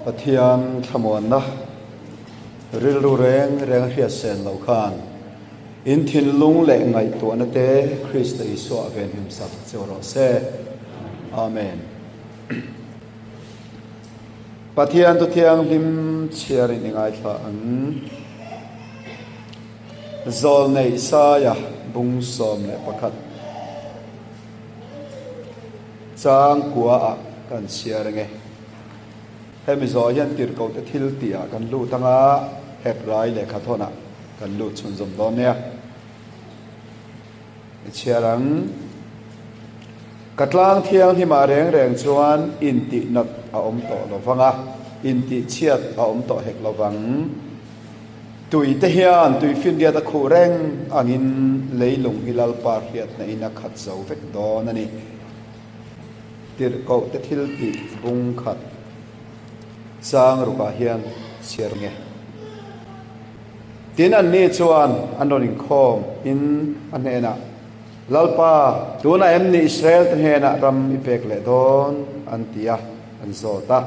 Pathian thlamuanna rilru reng reng a hriat sen lo khan in thinlung leh ngaihtuahna te Krista Isua a venhim sak cheu rawh se. Amen. Pathian thu thianghlim chhiarin i ngaithla ang. Zawlneih Saia bung 11. Chang kua ah kan chhiar ange. Hemi zawh hian tirhkoh te thil tih ah kan lut anga Hebrai lehkha thawn ah kan lut chhunzawm dawn nia. I chhiar ang. Ka tlang thianghlim ah reng reng chuan intih nat a awm tawh lo vang a, intih chhiat a awm tawh hek lo vang. Tui te hian tui finriat a khuh reng angin leilung hi Lalpa hriatna in a khat zo vek dawn a ni. Tirhkoh te thil tih bung khat chang rukah hian chhiar nge. Tin an ni chuan an rawn inkhawm in a hnenah, Lalpa, tunah em ni Israel te hnenah ram i pek leh dawn? an ti a, an zawt a.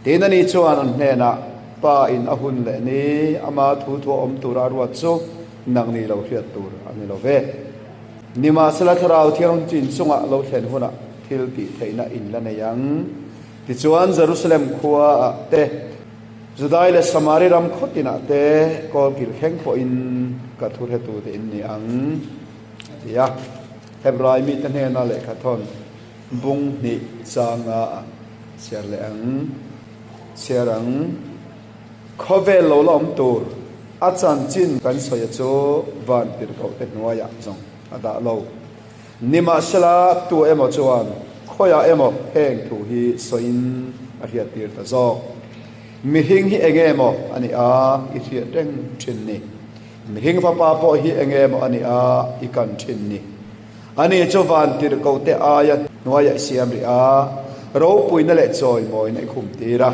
Tin ani chuan an hnenah, Pa in a hun leh ni, ama thu thu a awm tura a ruat chu nang ni lo hriat tur a ni lo ve. Nimahsela Thlarau Thianghlim chu inchungah lo thlen hunah thil tih theihna in la nei ang. Tichuan Jerusalem khuaah te, Judai leh Samari ram khaw tinah te kawlkil thleng pawhin ka thuhretute in ni ang, a ti a. Hebrai mite hnena lehkha thawn. Bung hnih changa ah chhiar leh ang. Chhiar ang. Khawvel lo la awm tur a chanchin kan sawi a chu van tirhkoh te hnuaiah zawng a dah lo. Nimahsela tu emaw chuan khawiah emaw heng thu hi sawiin a hriattir ta zawk. Mihring hi enge maw a nih a i hriat reng thin ni. Mihring fapa pawh hi enge maw a nih a i kan thin ni. Ani chu van tirhkoh te aia hnuaiah i siam rih a, ropuina leh chawimawina i khum tir a,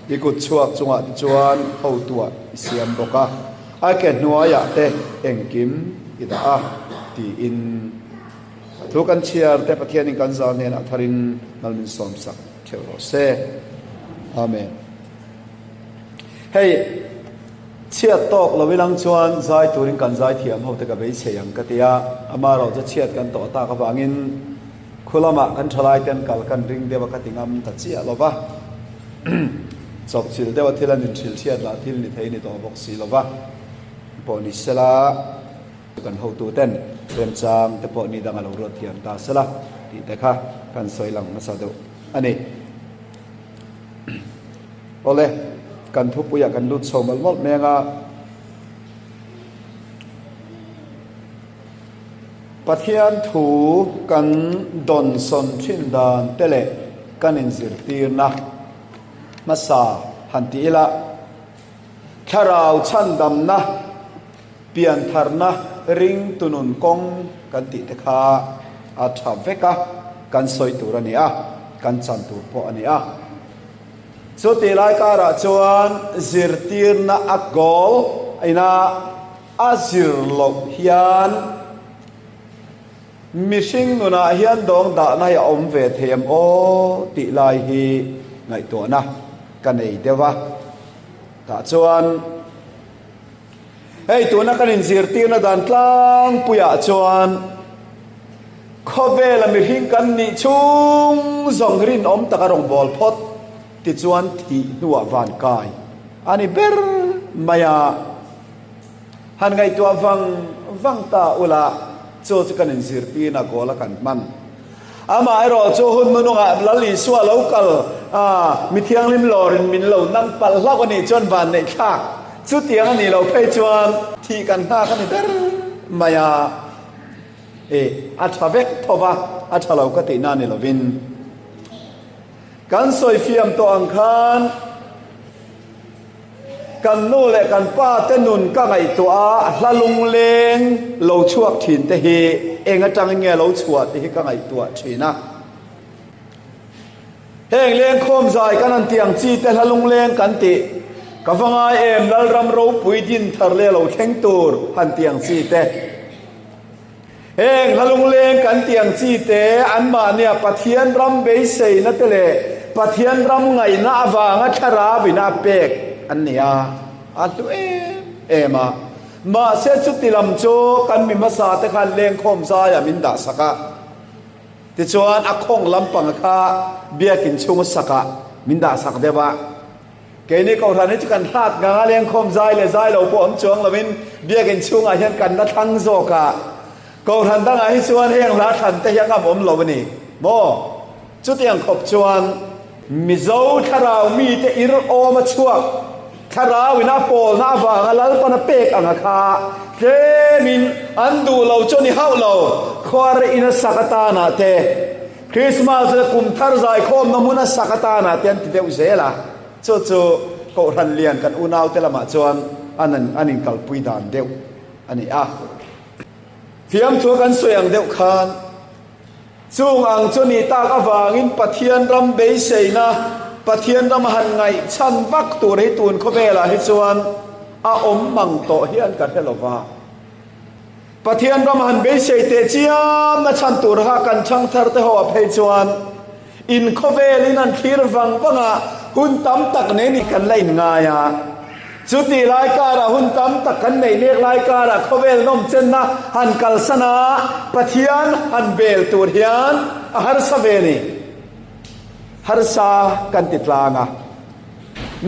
i kut chhuak chungah te chuan hotuah i siam bawk a, a ke hnuaiah te engkim i dah a, tiin a thu kan chhiar te Pathianin kan zal hnenah tharin mal min sawmsak theuh rawh se. Amen. Hei. Chhiat tawk lo ilang chuan zai turin kan zai thiam ho te ka beisei ang ka ti a, amaherawh chu chhiat kan tawh tak avangin khu lamah kan thalai te an kal kan ring deuh a ka ti ngam ta chiah lo va, chawpchilh deuh a thil an inhrilh chhiat lah thil ni thei ni tawh bawk si lo va, pawh ni sela kan hotu ten remchang te pawh ni dang a lo ruat thiam ta sela tih te kha kan sawi lang hmasa deuh a ni. Awle, kan thupuiah kan lut chho mawlh mawlh meng a. Pathian thu kan dawnsawn thin dan te leh kan inzirtirna hmasa han ti ila, thlarau chhandamna, piantharna ringtu nun kawng kan tih te kha a tha vek a, kan sawi tur a ni a, kan chan tur pawh a ni a. Chutih lai karah chuan zirtirna a goal ina a zir loh hian mihring nunah hian dawng dahna hi a awm ve thei em aw tih lai hi ngaihtuahna ka nei deuh a. Tah chuan hei tuna kan inzirtirna dan tlangpuiah chuan Khawvela mihring kan nih chhung zawng rinawm taka rawngbâwl phawt tichuan thih hnuah van kai a ni ber mai a. Han ngaihtuah vang vang ta ula, chu chu kan inzirtirna goal a kan hman. Amaherawh chu hun hmunungah Lal Isua lo kal a, mi thianghlim lawrin min lo nang palh hlauh a nih chuan van neih thlak chutiang a nih loh phei chuan thih kan nghak a ni ber mai a. E, a tha vek tho va, a tha lo ka tihna ni lovin. Kan sawi fiam tawh ang khan kan nu leh kan pa te nun ka ngaihtuah a, hla lungleng lo chhuak thin te hi eng atangin nge lo chhuah tih hi ka ngaihtuah thin a. Heng lengkhawm zai kan han tih ang chi te hla lungleng kan tih, ka va ngai em Lalram ropui din thar leh lo thleng tur han tih ang chi te. Heng hla lungleng kan tih ang chi te anmahnia Pathian ram beiseina te leh Pathian ram ngaihna avanga thlarauin a pek an ni a, a hlu em em a. Mahse chuti lam chu kan mi hmasa te khan lengkhawm zaiah min dah sak a. Tichuan a khawng lampang kha biakin chhunga sakah min dah sak deuh a. Keini Kohhran hi chu kan hlat ngang a, lengkhawm zai leh zai lo pawh awm chuang lovin biakin chhungah hian kan la thlang zawk a. Kohhran dangah hi chuan heng hla thlan te hi a ngam awm lo a ni maw? Chutiang khawp chuan Mizo thlarau mite ir awm a chhuak, thlarau in a pawlna avanga Lalpan a pek anga kha tlemin an duh lo chu a ni hauh lo, khuar in a sak atanah te, Krismas leh kum thar zaikhawmna hmun a sak atanah te an ti deuh zel a, chu chu Kohhran lian kan unaute lamah chuan an an inkalpui dan deuh a ni a. Fiamthua kan sawi ang deuh khan chung ang chu nih tak avangin Pathian ram beiseina, Pathian ram han ngaihchhan vak tur hi tun khawvelah hi chuan a awm mang tawh hian ka hre lo va. Pathian ram han beisei teh chiam na chhan tur kha kan chhang thar te ho ah phei chuan in khawvel in an thlir vang vang a, hun tam tak nei nih kan la in ngai a. Chuti lai karah hun tam tak kan neih mek lai karah khawvel nawm chenna han kalsan a, Pathian han bel tur hian a harsa ve ni. Harsa kan ti tlang a.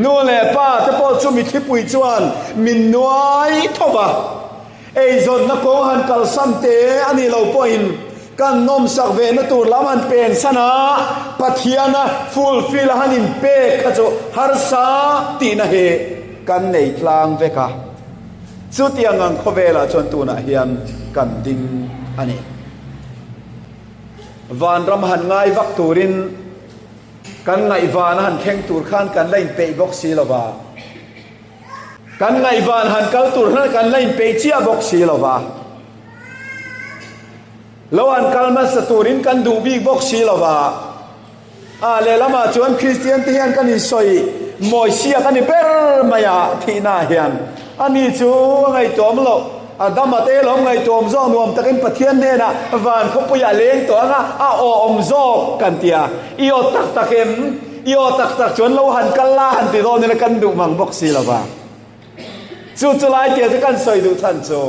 Nu leh pa te pawh chu mithlipui chuan min nuai tho va. Eizawnna kawng han kalsan te a nih loh pawhin kan nawmsak vehna tur lam han pensan a, Pathiana fulfill a han inpek kha chu harsa tihna hi kan nei tlang vek a. Chutiang ang khawvelah chuan tunah hian kan ding a ni. Vanram han ngai vak turin kan ngaihvan a han thleng tur khan kan la inpeih bawk si lo va. Kan ngaihvan han kal tur hlan kan la inpeih chiah bawk si lo va. Lo han kal hmasa turin kan duh bik bawk si lo va. A lehlamah chuan Kristian te hian kan insawi mawi siak a ni ber mai a, thihnaah hian ani chu a ngaihtuam loh. A dam a te lawm ngaihtuam zawk nuam takin Pathian hnenah van khawpuiah leng tawh anga a awm zawk kan ti a. I aw tak tak em? I aw tak tak chuan lo han kal la han ti dawn ila kan duh mang bawk si lo va. Chu chu lai tia chu kan sawi duh chhan chu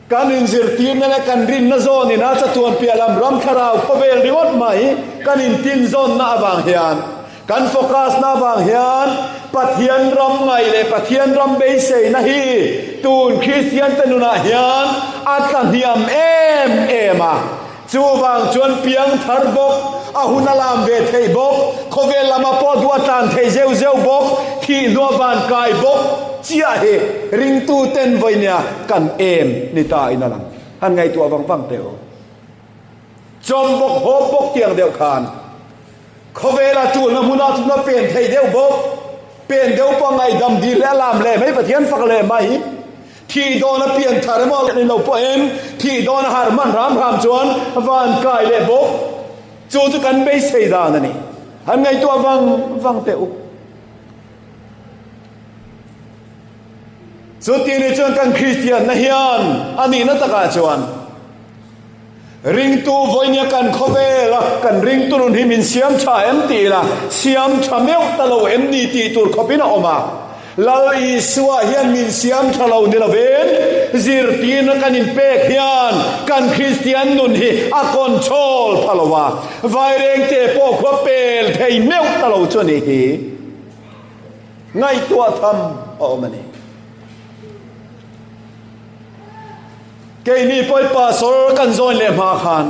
kan inzirtirna leh kan rinna zawn ina chatuan piah lam ram thlarau khawvel ringawt mai kan intin zawnna avang hian kan focus na avang hian Pathian ram ngaih leh Pathian ram beiseina hi tun Kristian te nunah hian a tla hniam em em a. Chuvang chuan piang thar bawk, a hun a lam ve theih bawk, khawvel lama pawh duh a tlan thei zeuh zeuh bawk, thih hnua van kai bawk chiah hi ringtu ten vawinia kan em ni ta in a lang. Han ngaihtuah vang vang teh u. Chawm bawk, hawp bawk tiang deuh khan khawvela tulna hmunah chuna pen thei deuh bawk, pen deuh pawh ngaihdam dil leh a lam leh mai, Pathian fak leh mai. Thih dawn a pian thar emaw ni lo pawhin thih dawn a harh hman hram hram chuan van kai leh bawk. Chu chu kan beisei dan a ni. Han ngaihtuah vang vang teh u. Chuti ni chuan kan Kristianna hian a nihna takah chuan Ringtu vawinia kan khawvel a, kan ringtu nun hi min siam tha em tih ila, siam tha meuh ta lo em ni tih tur khawpin a awm a. Lal Isua hian min siam tha lo ni lovin, zirtirna kan inpek hian kan Kristian nun hi a control pha lo a, vairengte pawh khua pel thei meuh ta lo chu a nih hi. Ngaihtuah tham a awm a ni. Keini pawi pastor kan join leh hma khan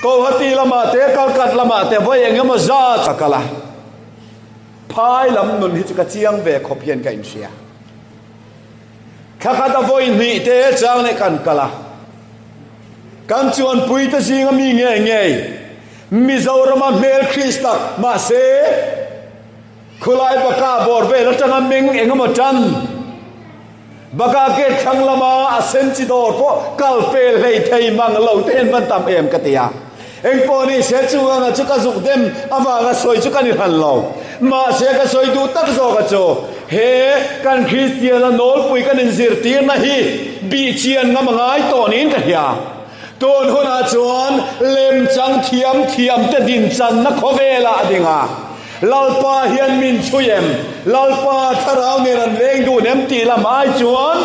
Guwahati lamah te Kalkat lamah te vawi eng emaw zat ka kal a, phai lam nun hi chu ka chiang ve khawp hian ka inhria. Thla khat a vawi hnih te chang leh kan kal a, kan chuanpui te zinga mi ngei ngei Mizorama hmel Krista mahse khulai baka bawr vel atanga meng eng emaw tan Baka gate thlang lama a sen chi dawr pawh kal pel hlei thei mang lo te hian van tam em ka ti a. Engpawh ni se chu anga chu ka zuk dem avanga sawi chu ka ni hran lo. Mahse ka sawi duh tak zawk a chu he kan Kristiana nawlpui kan inzirtirna hi bihchian ngam a ngai tawh niin ka hria. Tun hunah chuan lemchang thiam thiamte dinchanna khawvelah a ding a. Lalpa hian min chhui em? Lalpa thlarau nen an leng dun em tih lam ai chuan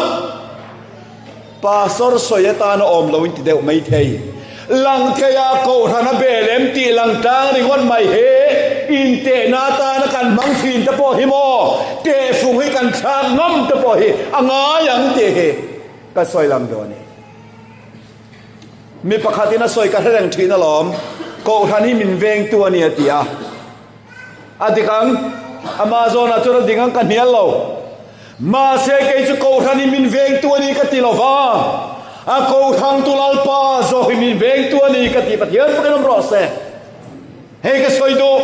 Pastor sawi atana awm lo in ti deuh mai thei. Lang theia kohhran a bel em tih lang tlang ringawt mai hi intehna atana kan hmang thin te pawh hi maw tehfung hi kan thlak ngam te pawh hi a ngai ang tih hi ka sawi lang dawn a ni. Mi pakhatin a sawi ka hre reng thin alawm, kohhran hi min vengtu a ni a ti a. A dik ang, ama zawnah chuan a ding ang ka hnial lo. Mahse kei chu kohhran hi min vengtu a ni ka ti lo va, a kohhrangtu Lalpa zawk hi min vengtu a ni ka ti Pathian fakin awm rawh se. Hei ka sawi duh,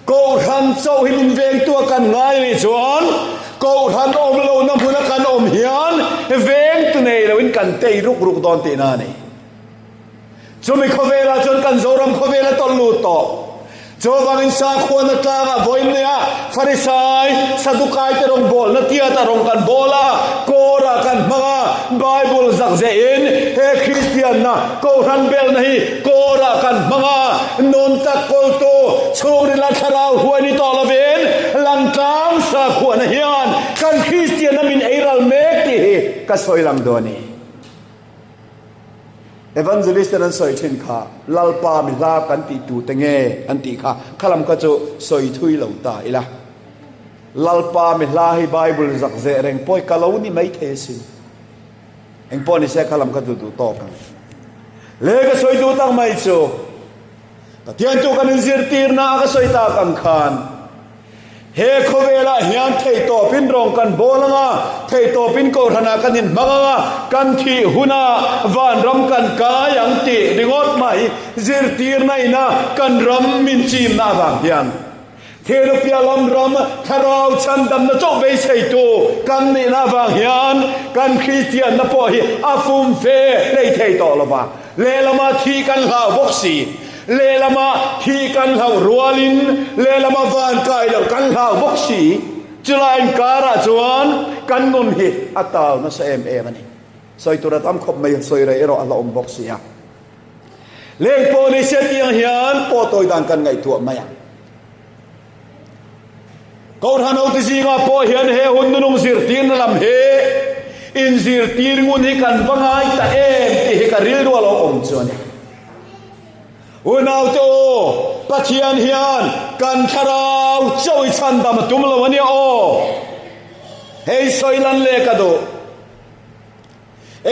kohhran chauh hi min vengtu a kan ngai a nih chuan kohhran awm lohna hmuna kan awm hian vengtu nei loin kan tei ruk ruk dawn tihna a ni. Chumi khawvelah chuan kan Zoram khawvel a tawlh lut tawh. Chuvangin sakhuana tlangah vawiin neia Farisai, Sadukai te rawngbawlna tiata rawng kan bawl a, kawrah kan hmang a, Bible zak zehin he Kristianna Kohhran belhna hi kawrah kan hmang a, nun tak kawltu chhungrila thlarau huai ni tawh lovin langtlang sakhuana hian kan Kristianna min eiral mek tih hi ka sawi lang dawn a ni. Evangelist ten an sawi thin kha Lalpa mi hla kan tih tu te nge an tih kha khalam kha chu sawi thui lo ta ila. Lalpa mi hla hi Bible zak zeh reng pawi ka lo ni mai thei asin. Eng pawh ni se khalam kha duh duh tawk ang. Le ka sawi duh tak mai chu Pathian tu kan inzirtirna a ka sawi tak ang khan He khawvelah hian theihtawpin rawng kan bawl ang a, theihtawpin kohhranah kan inhmang ang a, kan thih hunah vanram kan kai ang tih ringawt mai zirtirna ina kan ram min chimna avang hian Therapia lam ram thlarau chhandamna chauh beiseitu kan nihna avang hian kan Kristianna pawh hi a fumfe hlei thei tawh lo va, lehlamah thih kan hlau bawk si. Lehlamah thi kan hlauh rualin lehlamah van kai loh kan hlau bawk si. Chulai inkarah chuan kan nun hi a tau nasa em em a ni. Sawi tur a tam khawp mai, sawi rei erawh a la awm bawk si a. Leng pawh ni se tiang hian pawh tawi dan kan ngaihtuah mai ang. Kohhran hote zingah pawh hian he hun nunung zirtirna lam hi inzirtir ngun hi kan va ngai ta em tih hi ka rilru a lo awm chu a ni. Unaute aw, Pathian hian kan thlarau chauh i chhandam a tum lo a nia aw. Hei sawi lan leh ka duh.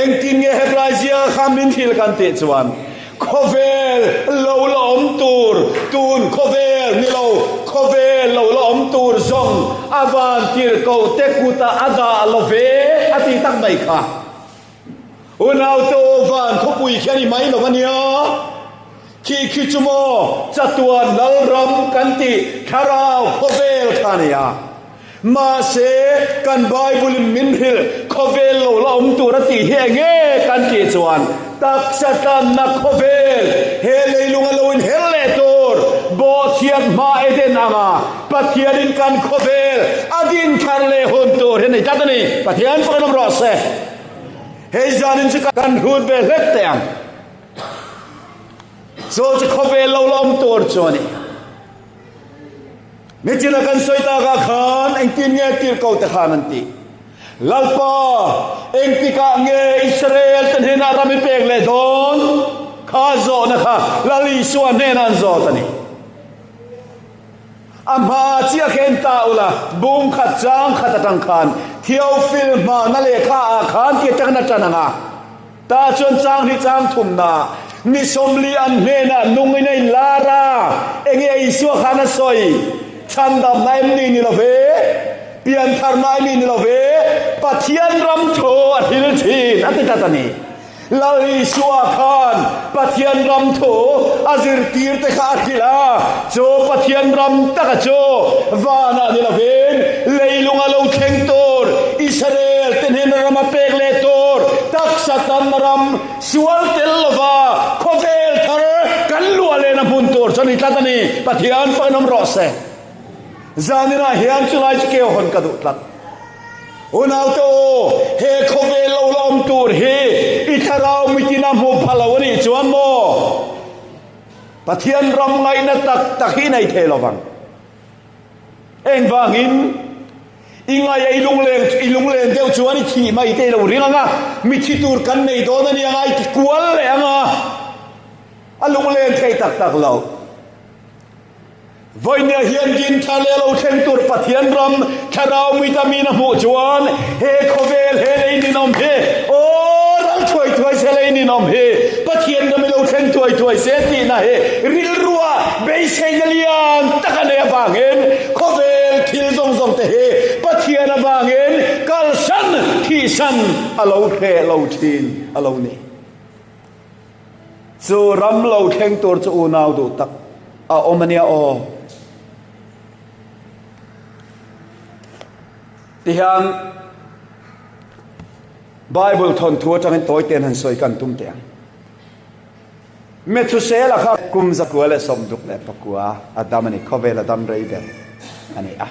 Engtin nge Hebrai zia kha min hrilh kan tih chuan, khawvel lo la awm tur, tun khawvel ni lo, khawvel lo la awm tur zawng a van tirhkoh te kutah a dah lo ve a tih tak mai kha. Unaute aw van khawpui khi a ni mai lo a nia. Khi khi chu maw chatuan Lalram kan tih thlarau khawvel kha a ni a. Mahse kan Bible in min hrilh khawvel lo la awm tur a tih hi eng nge kan tih chuan taksa tlanna khawvel he leilung a lo inher leh tur bawhchhiat hma Eden anga Pathianin kan khawvel a din thar leh hun tur hi a ni tlat a ni. Pathian pawhin awm rawh se. Hei zanin chu kan hrut ve hlek teh ang. Chu chu khawvel lo la awm tur chu a ni. Nichina kan sawi takah khan engtin nge tirhko te khan an tih? Lalpa, engtikah nge Israel te hnenah ram i pek leh dawn? Kha zawhna kha Lal Isua hnenah an zawt a ni. A hma chiah khen ta ula, bung khat chang khat atang khan Theophil hmana lehkha ah khan tih atangin a tan ang a. Tah chuan chang hi chang thumna ni 40 an hnenah nungin a inlar a, enge Isua khan a sawi? Chhandamna em ni ni lo ve? Piantharna em ni ni lo ve? Pathian ram thu a hril thin a ti tlat a ni. Lal Isua khan Pathian ram thu a zirtir te kha a hrilh a, chu Pathian ram taka chu vanah ni lovin leilunga lo thleng tur Israel te hnena ram a pek leh tur taksa tanna ram sual tel lova khawvel thar kan luah lehna hmun tur chu a ni tlat a ni. Pathian fakin awm rawh se. Zaninah hian chulai chu keu hawn ka duh tlat. Unaute aw, he khawvel lo la awm tur hi i thlarau mitin a hmu pha lo a nih chuan maw? Pathian ram ngaihna tak tak hi i nei thei lo vang. Engvangin? I ngaih a i lunglen i lunglen deuh chuan i thih mai te i lo ring ang a, mithi tur kan nei dawn a nia ngai ti kual leh ang a, a lunglen thei tak tak lo. Vawinia hian dinthar leh lo thleng tur Pathian ram thlarau mi tamin a hmuh chuan he khawvel he lei ninawm hi aw ral thuai thuai se lei ninawm hi Pathian ram i lo thleng thuai thuai se tihna hi rilrua beiseina lian tak a nei avangin khawvel thil zawng zawng te hi Pathian avangin kalsan thihsan a lo hreh lo thin a lo ni. Chu ram lo thleng tur chu unau duh tak a awm a nia aw. Tihian Bible thawnthu atangin tawi ten han sawi kan tum teh ang. Methusela kha kum 169 a dam a ni, khawvel a dam rei ber a ni a.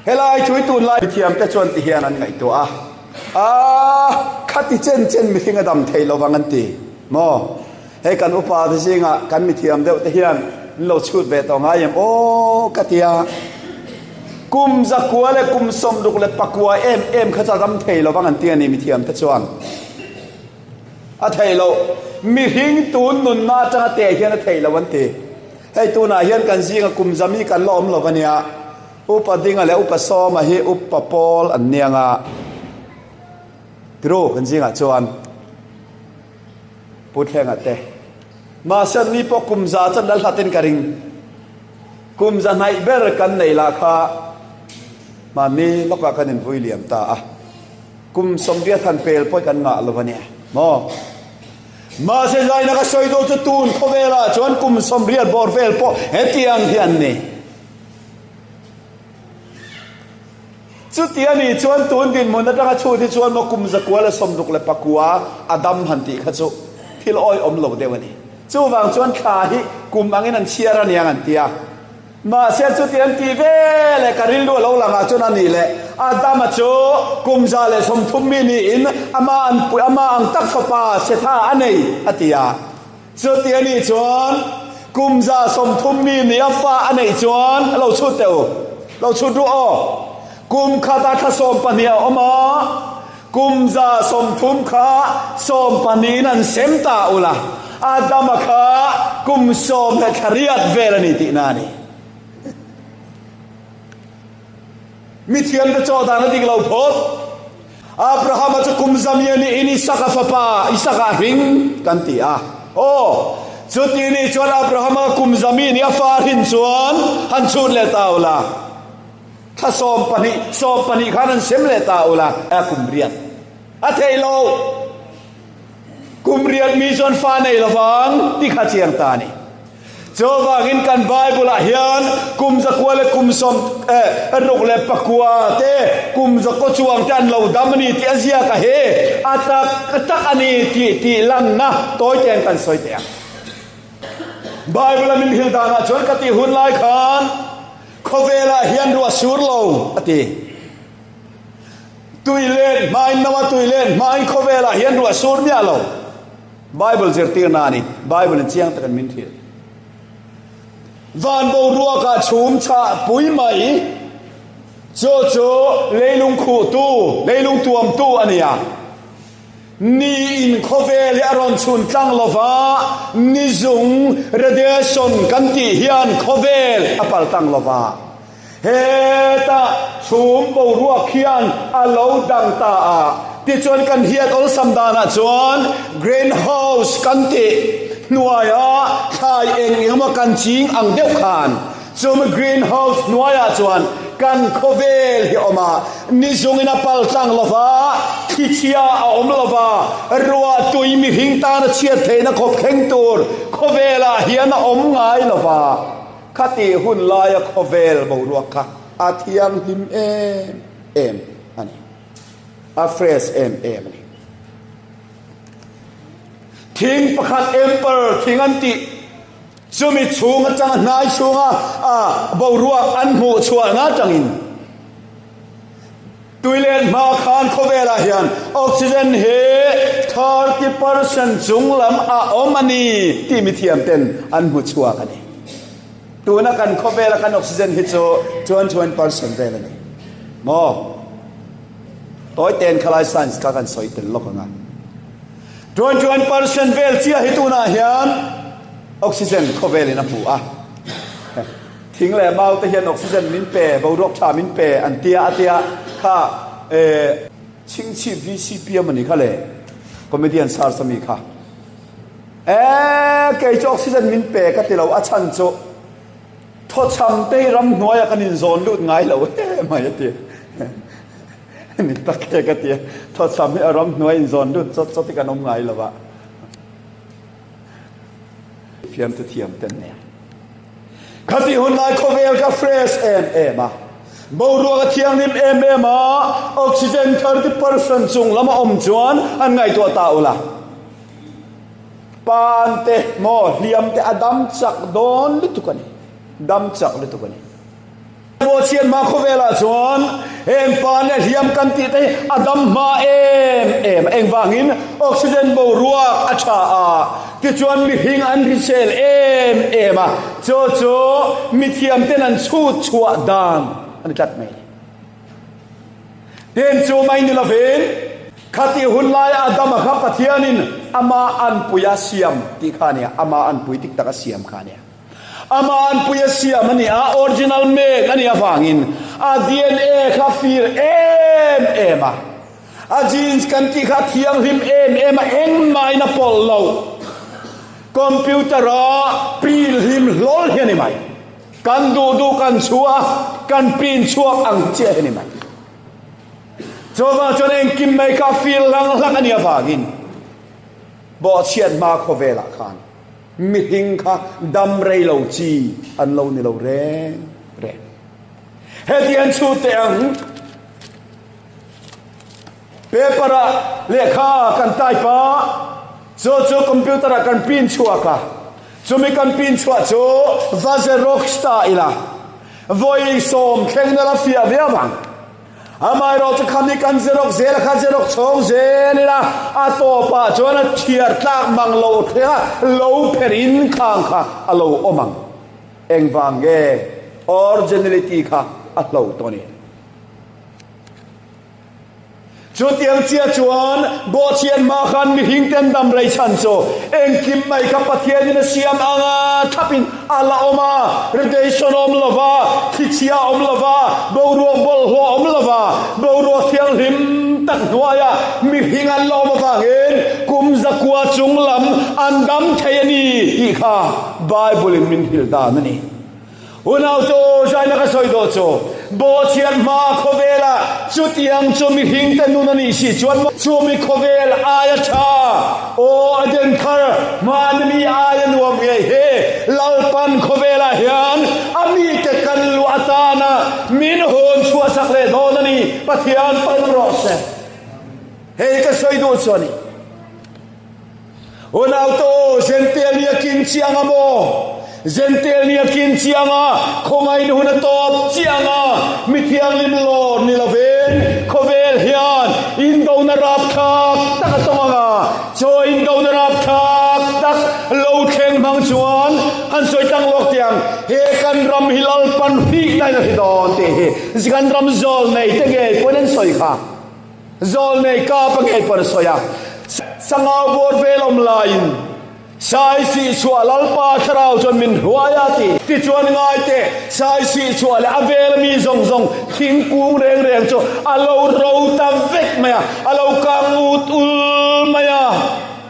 Helai chu i tunlai mithiamte chuan ti hian an ngaihtuah a, Aaa, khati chen chen mihring a dam thei lovang an ti maw? Hei kan upa te zingah kan mithiam deuh te hian an lo chhut ve tawh ngai em aw ka ti a. Kum 169 em em kha chu a dam thei lovang an ti a ni mithiam te chuan. A thei loh, mihring tun nunna atanga teh hian a thei lo an ti. Hei tunah hian kan zinga kum zami kan la awm lo a nia. Upa Dinga leh Upa Sawma hi Upa Pawl an ni ang a, tiru kan zingah chuan Pu Thlenga te. Mahse an ni pawh kum za chuan lal hlatin ka ring. Kum za hnaih ber kan nei lah kha mahni lawkah kan invui liam ta a. Kum 80 han pel pawh kan ngah lo a nia maw? Mahse zaina ka sawi duh chu tun khawvelah chuan kum 80 bawr vel pawh hetiang hi an ni. Chuti a nih chuan tun dinhmun atanga chhut hi chuan maw kum 169 a dam han tih kha chu thil awihawm lo deuh a ni. Chuvang chuan thla hi kum angin an chhiar a niang an ti a. Mahse chuti an tih ve leh ka rilru a lo lang ah chuan a nih leh Adama chu kum 130 mi niin ama an ama ang tak fapa Setha a nei a ti a. Chuti a nih chuan kum 130 mi nih a fa a neih chuan a lo chhut teh u, lo chhut ru aw. Kum khatah thla 12 a awm a, kum 130 kha 12 in an sem ta ula, Adama kha kum sawm leh thla riat vel a ni tihna a ni. Mithiamte chaw dan a dik lo phawt. Abrahama chu kum zamia niin Isaka fapa Isaka a hring kan ti a. Aw, chuti nih chuan Abrahama kum zami nih a fa a hrin chuan han chhut leh ta ula. Thla 12, 12 khan han sem leh ta ula. A kum riat a theih lo. Kum riat mi chuan fa nei lovang ti kha chiang ta a ni. Chuvangin kan Bible-ah hian kum 9 leh kum 69 te, kum 9 chuang te an lo dam a ni tih a ziak a he, a tak tak a ni tih tih lanna tawi tein kan sawi teh ang. Bible-a min hrilh danah chuan ka tih hun lai khan khawvelah hian ruah sur lo a ti. Tui let hmain Noah tui let hmain khawvelah hian ruah sur miah lo. Bible zirtirna a ni. Bible in chiang takin min hrilh. Van boruakah chhum chhah pui mai chu chu leilung khuhtu, leilung tuamtu a ni a. Ni in khawvel hi a rawn chhun tlang lova, ni zung, radiation, kan tih hian khawvel a pal tlang lova. Hetah chhum boruak hian a lo dang ta a, tichuan kan hiat awlsam danah chuan green house kan tih hnuaia thlai eng eng emaw kan ching ang deuh khan chumi green house hnuaiah chuan kan khawvel hi a awm a, ni zungin a pal tlang lo va, thlichhia a awm lo va, ruah tui mihring tana chhiat theihna khawp thleng tur khawvelah hian a awm ngai lo va. Khati hun laia khawvel boruak kha a thianghlim em em a ni. A fresh em em a ni. Thing pakhat emper thing an tih chumi chhung atanga hnai chhunga a boruak an hmuh chhuahna atangin. Tuilet hma khan khawvelah hian oxygen hi 30% chung lam a awm a ni tih mithiam ten an hmu chhuak a ni. Tuna kan khawvela kan oxygen hi chu 21% vel a ni. Maw? Tawi ten khalai science kha kan sawi tel lawk ang a. 21% vel chiah hi tunah hian oxygen khawvelin a hmu a. Thing leh mau te hian oxygen min pe, boruak tha min pe an tia a tia kha eh Chhingchhip VCP a mawni kha le comedian search ami kha eh kei chu oxygen min pe ka ti lo a chhan chu thawchham te hi ramhnuaiah kan inzawn lut ngai lo em mai a ti ni tak e ka ti a thawchham hi a ramhnuai inzawn lut chawt chawt hi kan awm ngai lo a. Fiamte thiam ten nen. Khati hun lai khawvel kha fresh em em a, boruak a thianghlim em em a, oxygen 30% chung lama awm chuan an ngaihtuah ta ula. Pan te maw hliam te a dam chak dawn lutuk a ni. Dam chak lutuk a ni. Ruahchhiat hma khawvelah chuan heng pa leh hliam kan tih te hi a dam hma em em a, engvangin oxygen boruak a tha a, tichuan mihring an hrisel em em a, chu chu mithiam ten an chhut chhuah dan a ni tlat mai. Tin chu mai ni lovin khatih hun laia a dam a kha Pathianin ama anpui a siam tih kha a nia, ama anpui dik tak a siam kha a nia. Amah anpui a siam a ni a, original mek a nih avangin a DNA kha fir em em a, a genes kan tih kha a thianghlim em em a, engmahin a pawlh lo. Computer-a pin hlim hlawl hi a ni mai. Kan duh duh kan chhuah a, kan pin chhuak ang chiah hi a ni mai. Chuvang chuan engkim mai kha fir hlang hlak a nih avangin bawhchhiat hma khawvelah khan Mihring kha dam rei lo chi an lo ni lo reng reng. Heti an chhut teh ang. Paper ah lehkha kan type a, chu chu computer ah kan print chhuak a, chumi kan print chhuah chu va xerox ta ila, vawi 90 na la fiah viau ang. Amaherawh chu khami kan xerox zel a kha xerox chhawng zel ila a tawpah chuan a thiar tlak mang lo thleng a lo pher in khang kha a lo awm ang. Engvang nge originality kha a hlo tawh a ni. Chutiang chiah chuan Bawhchhiat hma khan mihring ten dam rei chhan chu engkim mai kha Pathianin a siam ang a, thlapin a la awm a, radiation awm lo va, thlichhia awm lo va, boruak bawlhhlawh awm lo va, boruak thianghlim tak hnuaia mihring an la awm avangin kum zakua chung lam an dam thei a ni tih kha Bible-in min hrilh dan a ni. Unau chu zaina ka sawi dawh chu, Bawhchhiat hma khawvela chutiang chu mihring te nun a nih si chuan maw chumi khawvel aia tha, aw Eden thar hmana mi aia nuam ngei hi Lalpan khawvelah hian a mite kan luah atana min hawn chhuahsak leh dawn a ni, Pathian pan rawh se. Hei ka sawi duh chu a ni. Unau te aw, Zentail nia kin chiang a maw? Zentail nia kin chiang a, khawngaih hun a tawp chiang a, mi thianghlim lawr ni lovin khawvel hian indona rapthlak tak a tawng ang a, chaw indona rapthlak tak lo thleng hmang chuan han sawi tlang lawk teh ang, he kan ram hi Lalpan hrihna in a hri dawn tih hi kan ram zawl nei te ngei pawhin an sawi kha. Zawlnei kap a ngei pawn a sawi a, Sangau bawr vel awm laiin Sai Sihchhuah Lalpa thlarau chuan min hruai a ti. Tichuan ngai teh, Sai Sihchhuah leh a vela mi zawng zawng thingkung reng reng chu a lo ro ta vek mai a, a lo kang ut ul mai a,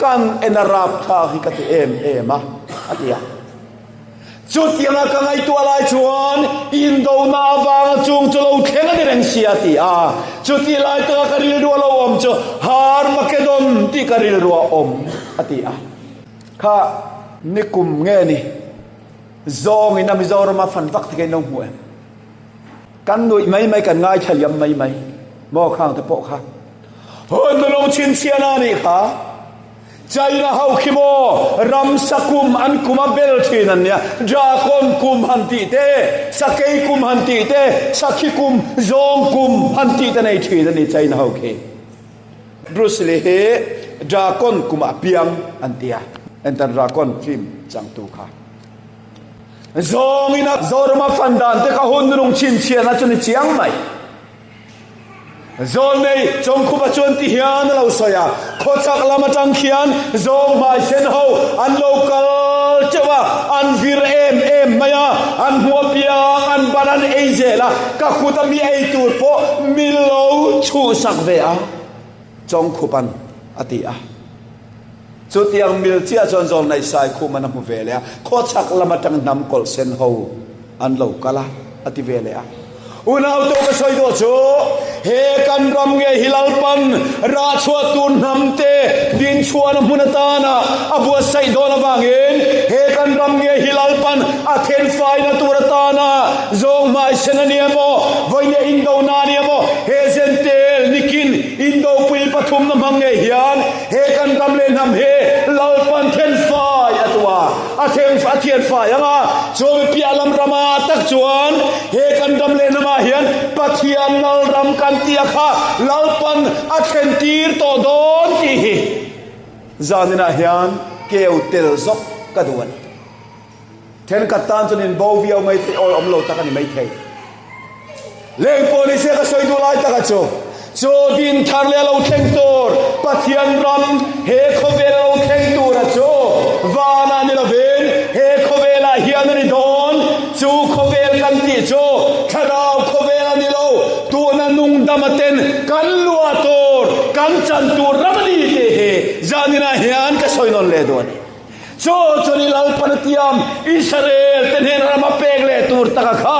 kan en a rapthlak hi ka ti em em a, a ti a. Chutianga ka ngaihtuah lai chuan indona avanga chung chu lo thleng a ni reng si a ti a. Chutih lai taka ka rilru a lo awm chu Harmakedon tih ka rilru a awm a ti a. Kha nikum nge ni zawngin a Mizorama fan vak te kha in lo hmu em? Kan nuih mai mai kan ngaithla liam mai mai maw khang te pawh kha hun nunung chhinchhiahna a nih kha. China ho khi maw ramsa kum an kum a bel thin an nia, dragon kum han tih te, sakei kum han tih te, sakhi kum, zawng kum han tih te nei thin a ni China ho khi. Bruce Lee hi dragon kum ah piang an tia, enter dragon film changtu kha. Zawng in a Zoram a fan dan te kha hun nunung chhinchhiahna chu ni chiang mai. Zawlnei Chawngkhupa chuan ti hian a lo sawi a, Khawchhak lam atang khian zawng hmai sen ho an lo kal teuh a, an vir em em mai a, an hmu apiang an ban an ei zel a, ka kut a mi ei tur pawh mi lo chhuhsak ve a, Chawngkhupa'n a ti a. Chutiang mil chiah chuan Zawlnei Saikhuma'n a hmu ve leh a, Khawchhak lam atang hnam kawlh sen ho an lo kal a, a ti ve leh a. Unau tu ka sawi duh chu, he kan ram nge hi Lalpan rah chhuah tur hnam te din chhuahna hmun atana a buatsaih dawn avangin he kan ram nge hi Lalpan a then faina tur atana zawng hmaisen a ni emaw, vawiin indona a ni emaw, he zentel nikin indopui pathumna hmang nge hian he kan ram leh hnam hi Lalpan then fai a tua. A theng a thian fai ang a, chuan piah lam ramah tak chuan he kan ram leh hnamah hian Pathian lal ram kan tih a kha Lalpan a thlen tir tawh dawn tih hi zaninah hian keu tel zawk ka duh a ni. Thenkhat tan chuan in bo viau mai thei awi awm lo tak a ni mai thei. Leng pawh ni se ka sawi duh lai taka chu, chu din thar leh a lo thleng tur Pathian ram he khawvel a lo thleng tura chu vanah ni lovin he khawvelah hian a ni dawn. Chu khawvel kan tih chu thlarau khawvel a ni lo, tuna nungdama ten kan luah tur, kan chan tur ram a ni tih hi zaninah hian ka sawi nawn leh duh a ni. Chu chuan i Lalpan a tiam Israel te hnena ram a pek leh tur taka kha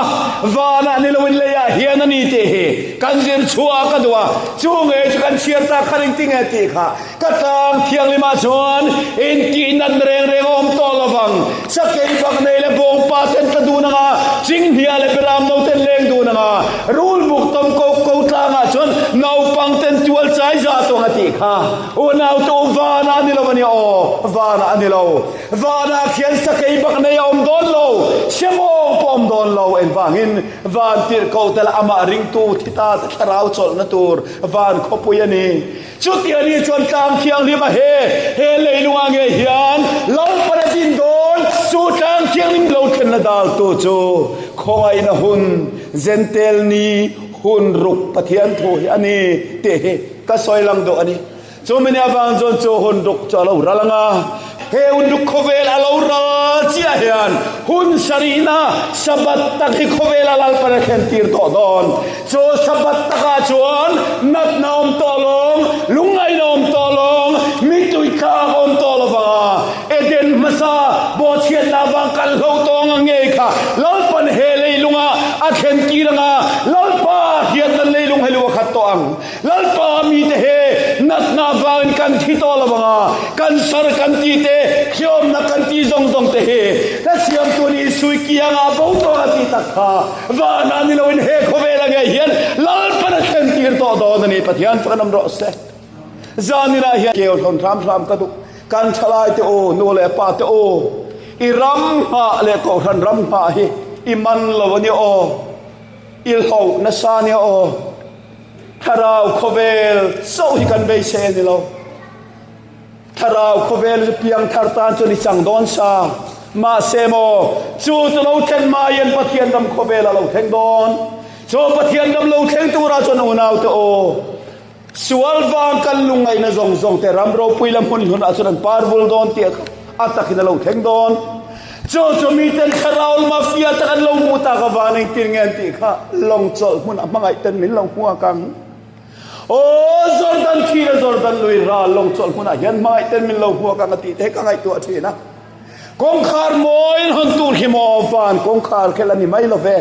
vanah ni loin leiah hian a ni tih hi kan zir chhuah ka duh a, chu nge chu kan chhiar tak kha ring tinge tih kha ka tlang thianghlimah chuan intih nat reng reng a awm tawh lovang, sakei bak nei leh bawngpa ten tla dun anga, chinghnia leh beram no ten leng dun anga, rulmuk tawm ko ko tlangah chuan naupang ten tual chai za tawng a tih kha. Unau te u vanah a ni lo a ni aw, vanah a ni lo. Vanah khian sakei bak nei a awm dawn lo, siamawng pawh a awm dawn lo. Engvangin van tirhkoh tel amah ringtu thi ta te thlarau chawlhna tur van khawpui a ni. Chuti a ni chuan tlang thianghlim a he, he leilungah ngei hian Lalpan a din dawn. Chu tlang thianghlim lo thlenna daltu chu khawngaihna hun, Zentel ni hun ruk Pathian thu hi a ni tih hi Ka sawi lang duh a ni. Chu mini avang chuan chu hun ruk chu a lo ral ang a. He hun ruk khawvel a lo ral chiah hian hun sarihna Sabbath tak hi khawvela Lalpan a thlen tir tawh dawn. Chu Sabbath takah chuan natna awm tawh lawng, lungngaihna awm tawh lawng, mitui tlak awm tawh lo vang a. Eden hmasa bawhchhiatna avang kal hlo tawng ang ngei kha Lalpan he leilungah a thlen tir ang a, Lalpa hian leilung hei lu a khat tawh ang. Lalpa mite he natna avangin kan thi tawh lo ang a, cancer kan tih te, hriawmna kan tih zawng zawng te hi hla siamtu nih sui kiangah bo tawh a tih tak kha vanah ni loin he khawvela ngei hian Lalpan a thlen tir tawh dawn a ni. Pathian chu kan awm rawh se. Zaninah hian keu hlawn hram hram ka duh. Kan thalai te u, nu leh pa te u, i ram nghah leh kohhran ram nghah hi i man lo a ni aw, i hloh nasa a ni aw. Thlarau khawvel chauh hi kan beisei a ni lo. Thlarau khawvel chu piangthar tan chuan i chang dawn sa. Mahse maw, chu chu lo thlen hma hian Pathian ram khawvel a lo thleng dawn. Chu Pathian ram lo thleng turah chuan unaute aw, sual vang kan lungngaihna zawng zawng te ram ropui la hmun hlunah chuan an par vul dawn tih a takin a lo thleng dawn. Chu chu miten thlarau lama fia tak an lo hmuh tak avang engtin nge an tih kha lawng chawlh hmun a hmangaih ten min lo hmuak ang. Aw Jordan thi le Jordan lui ral lawng chawlh hmunah hian hmangaih ten min lo hmuak ang a tih te hi ka ngaihtuah thin a. Kawngkhar mawiin hawn tur hi maw van kawngkhar khel a ni mai lo ve.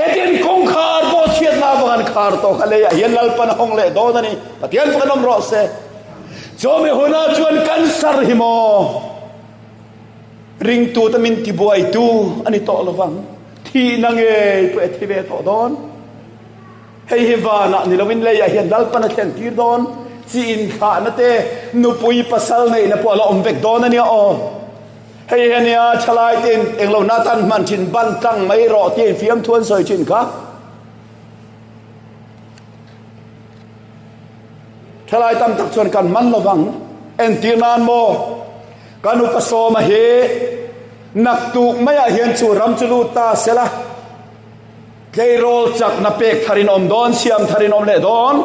Eden kawngkhar pawh chhiatna avang an khar tawh kha leiah hian Lalpan a hawng leh dawn a ni. Pathian pakan awm rawh se. Chumi hunah chuan cancer hi maw Ringtute min tibuaitu a ni tawh lovang. Thihna ngei pawh e thi ve tawh dawn. Hei hi vanah ni loin leiah hian Lalpan a thlen tir dawn. Chi inthlahna te, nupui pasal neihna pawh a la awm vek dawn a nia aw. Hei hi a nia thalai tein englo na tan hman thin ban tlang mai rawh tia infiamthu an sawi thin kha. Thalai tam tak chuan kan man lovang. Entir nan maw kan upa sawma hi naktuk maiah hian chu ram chu lut ta sela. Tleirawl chakna pek tharin awm dawn, siam tharin awm leh dawn.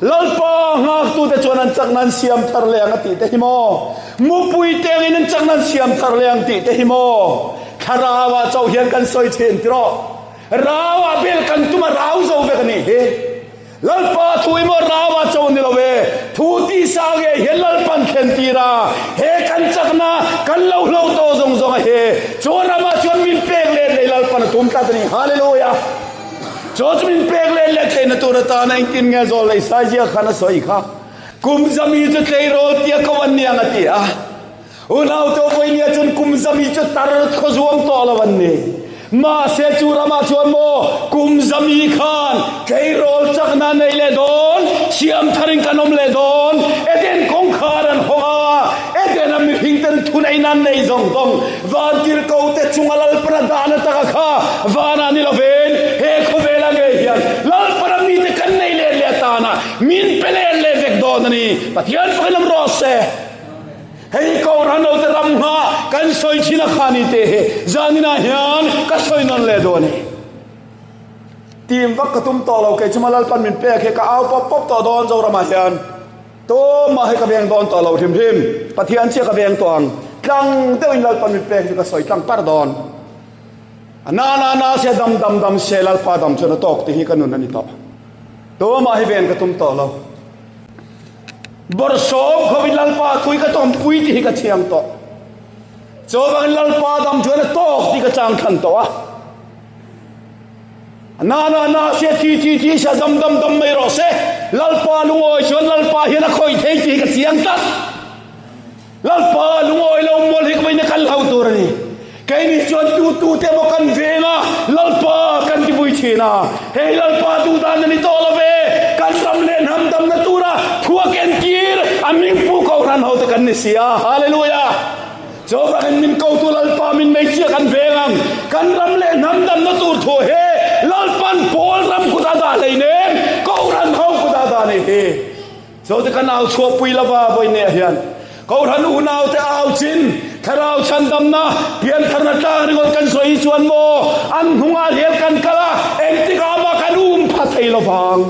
Lalpa nghaktute chuan an chakna an siam thar leh ang a tih te hi maw? Mupui te angin an chakna an siam thar leh ang tih te hi maw? Thlarauah chauh hian kan sawi thin tiraw? Rauah bel kan tum a rau zo vek a nih hi. Lalpa thu i maw rau a cho ni lo e, thu tisa nge hian Lalpan thlen tir a, he kan chakna kan lo hlo tawh zawng zawng a he chaw ramah chuan min pek let leh Lalpan a tum tlat a ni. Hallelujah! Chaw chu min pek let leh theihna tur atana engtin nge zawl leh Isaia khan a sawi kha, Kum zami chu tleirawl tia ko an ni ang a ti a. Unau te vawinia chuan kum zami chu tar khaw zuam tawh lo an ni. Mahse chu ramah chuan maw kum zami khan tleirawl chakna nei leh dawn, siam tharin kan awm leh dawn, Eden kawngkhar an hawng a, Eden a mihring ten thuneihna an nei zawng zawng, vantirhko te chunga Lalpana dahna taka kha vanah ni lovin he khawvela ngei hian Lalpana mite kan nei leh leh atana min pe leh leh vek dawn a ni. Pathian fakin awm rawh se. Hei Kohhran hote ram hma kan sawi thin a kha ni te hi zaninah hian ka sawi nawn leh dawn e. Tim vak ka tum tawh lo kei chuma Lalpan min pek hi ka au pawp pawp tawh dawn Zoramah hian tumah hi ka veng dawn tawh lo hrim hrim Pathian chiah ka veng tawh ang tlang deuhin Lalpan min pek chu ka sawi tlang par dawn. A na na na se dam dam dam se Lalpa dam chuan a tawk tih hi ka nun a ni tawh. Tumah hi ven ka tum tawh lo. Bawrhsawm khovin Lalpa tui ka tawmpui tih hi ka thiam tawh. Chuvangin Lalpa dam chuan a tawk tih ka chang thlan tawh a. Na na na se thi thi thi se dam dam dam mai rawh se. Lalpa lungawi chuan Lalpa hian a khawih thei tih hi ka chiang tlat. Lalpa lungawi lo mual hi ka vawiin a kal ho tur a ni. Keini chuan tu tu te emaw kan veng a, Lalpa kan ti vui thin a. Hei Lalpa duh dan a ni tawh lo ve, kan ram leh hnam damna tura thua ken tir a mingpu kohhran ho te kan ni si a. Hallelujah! Chuvangin min kotu Lalpa min hmeichhia kan veng ang, kan ram leh hnam damna tur thu he Lalpan pawl ram kut a dah hleinem, kohhran ho kut a dah nei hi. Zote kan au chhuahpui lova vawineah hian Kohhran unaute au chin Thlarau chhandamna piantharna tlang ringawt kan sawi hi chuan maw an hnungah hian kan kal a, engtikah mah kan um pha thei lovang.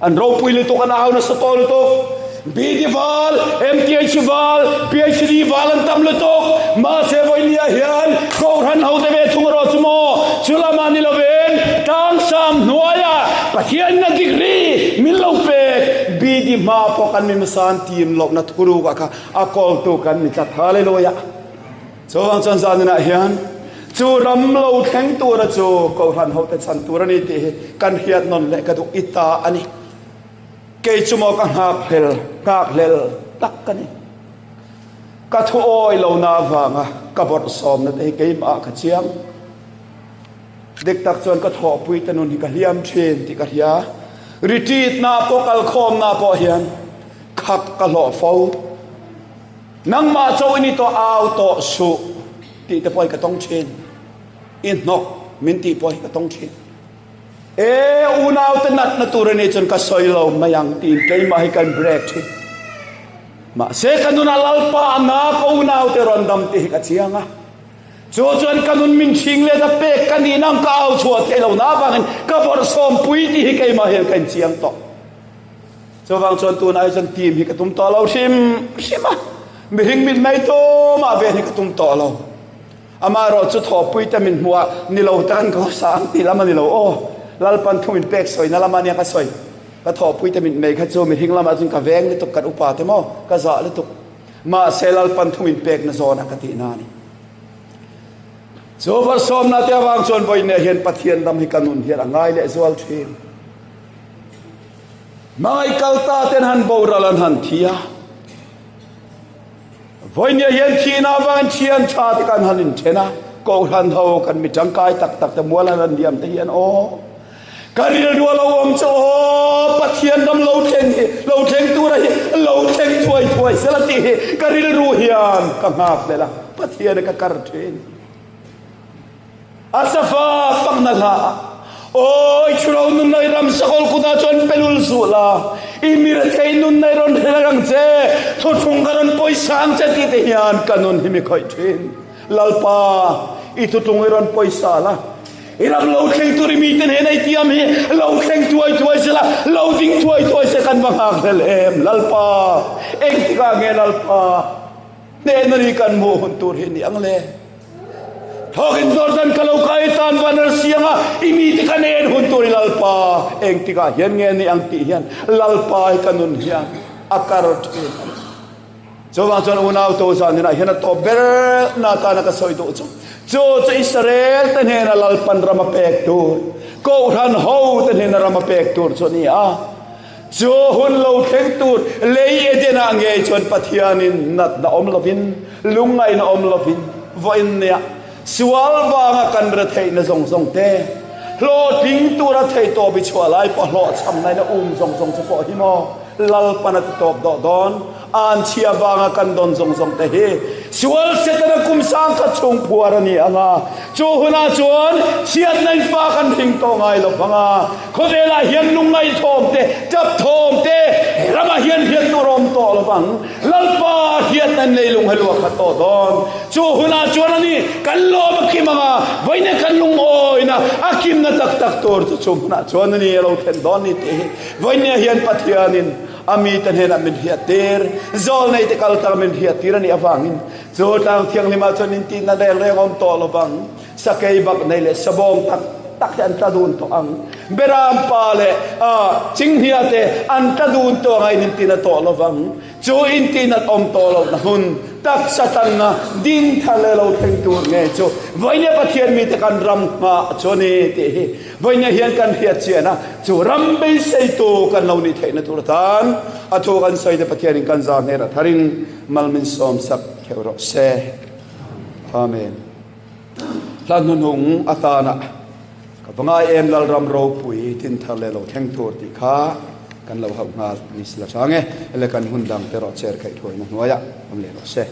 An ropui lutuk, an au nasa tawh lutuk. BD val, MTH val, PhD val an tam lutuk. Mahse vawinia hian Kohhran hote ve thung erawh chu maw chulamah ni lovin tlangsam hnuaiah Pathianna degree min lo pek BD hma pawh kan mi hmasan tim lohna thurukah kha a kawltu kan ni tlat. Hallelujah! Chuvang chuan zaninah hian chu ram lo thleng tura chu Kohhran hote chhan tur a ni tih hi kan hriat nawn leh ka duh i ta a ni. Kei chu maw ka nghakhlel nghakhlel tak ka ni. Ka thu awi lohna avanga ka bawrhsawmna te hi keimah ka chiang. Dik tak chuan ka thawhpui te nun hi ka hliam thin tih ka hria. Retreat na pawh kalkhawmna pawh hian khak ka hlawh fo. Nangmah chauh i ni tawh au tawh suh tih te pawh hi ka tawng thin. I hnawk min tih pawh hi ka tawng thin. E unau te natna tur a nih chuan ka sawi lo mai ang tiin keimah hi ka in break thin. Mahse ka nunah Lalpa a na ka unau te rawn dam tih hi ka chiang a. Chu chuan ka nun min chhing let a pek ka nih nang ka au chhuah theih lo na avangin ka bawrhsawm pui tih hi keimah hian ka inchiang tawh. Chuvang chuan tunah hi chuan team hi ka tum tawh lo hrim hrim a, mihring mit mai tumah ven hi ka tum tawh lo. Amaherawh chu thawhpui te min hmuh a ni lo tan ka hausa ang tih lam a ni lo aw. Lalpan thu min pek sawina lam a nia ka sawi. Ka thawhpui te mit mei kha chu mihring lamah chuan ka veng lutuk kan upa te maw ka zah lutuk. Mahse Lalpan thu min pekna zawna ka tihna a ni. Chu varsawmna te avang chuan vawiinah hian Pathian ram hi ka nun hian a ngai leh zual thin. Hmangaih kal ta ten han boral an han thi a. Vawiinah hian thihna avangin thian tha te kan han inthen a. Kohhran ho kan mi tangkai tak tak te mual han han liam te hian aw. Ka rilru a lo awm chu aw Pathian ram lo thleng hi lo thleng tura hi lo thleng thuai thuai sela tih hi ka rilru hian ka nghak hlel a, Pathian ka kar thin. A safa fakna hla ah Aw i thuro nunna i ram sakawlh kutah chuan pelul suh la, i mi rethei nunna i rawn hrel ang che, thuthlung ka rawn pawisa ang che tih te hian ka nun hi mi khawih thin. Lalpa, i thutlung i rawn pawisa la, i ram lo thleng tur i mite hnena i tiam hi lo thleng thuai thuai sela, lo ding thuai thuai se kan va nghak hlel em. Lalpa, engtikah nge Lalpa hnehna ni kan hmuh hun tur hi ni ang le? Thawkin Jordan ka lo kai tan van ar sianga i mite kan en hun tur i Lalpa engtikah hian nge ni ang tih hian Lalpa i ka nun hian a kar thin a ni. Chuvang chuan unau to zan inah hian a tawp ber na atana ka sawi duh chu chu chu Israel te hnena Lalpan ram a pek tur Kohhran ho te hnena ram a pek tur chu a ni a. Chu hun lo thleng tur lei Edenah ngei chuan Pathianin natna awm lovin, lungngaihna awm lovin, vawiin nia sual vanga kan retheihna zawng zawng te, hlawhtling tura theihtawp i chhuah lai pawh hlawhchhamna in a um zawng zawng che pawh hi maw Lalpan a ti tawp dawh dawn. Anchhia vanga kan dawn zawng zawng te hi sual Setana kum sangkhat chhung phuar a ni ang a, chu hunah chuan chhiatna in fa kan hring tawh ngai lo vang a, khawvelah hian lungngaihthawm te, tapthawm te, ramah hian hriat tur a awm tawh lo vang. Lalpa hriatna in leilung he luah khat tawh dawn. Chu hunah chuan a ni kan lawm a kim ang a, vawiin kan lungawina a kimna tak tak tur chu chu hmunah chuan a ni a lo thlen dawn ni tih hi vawiin hian Pathianin A mite hnenah min hriattir, zawlneite kal tang min hriattir a nih avangin chu tlang thianghlimah chuan intihna reng reng a awm tawh lo vang. Sakei bak nei leh sabawng tak tak hi an tla dun tawh ang. Beram pa leh chinghnia te an tla dun tawh anga in intihna tawh lo vang. Chu intihnat awm tawh lohna hun taksa tanna ding thar leh lo thleng tur nge chu vawinia Pathian mite kan ram nghah chu a ni tih hi Vawinia hian kan hriat chian a, chu ram beiseitu kan lo nih theihna tur atan a thu kan sawi te Pathianin kan zar hnen a tharin mal min sawm sak theuh rawh se. Amen. Hla hnuhnung atana ka va ngai em Lalram ropui tin thar leh lo thleng tur tih kha kan lo hauh nghal ni sila hrang e. Ele kan hun dang te rawh chair khaih thuaina hnuaiah awm leh rawh se.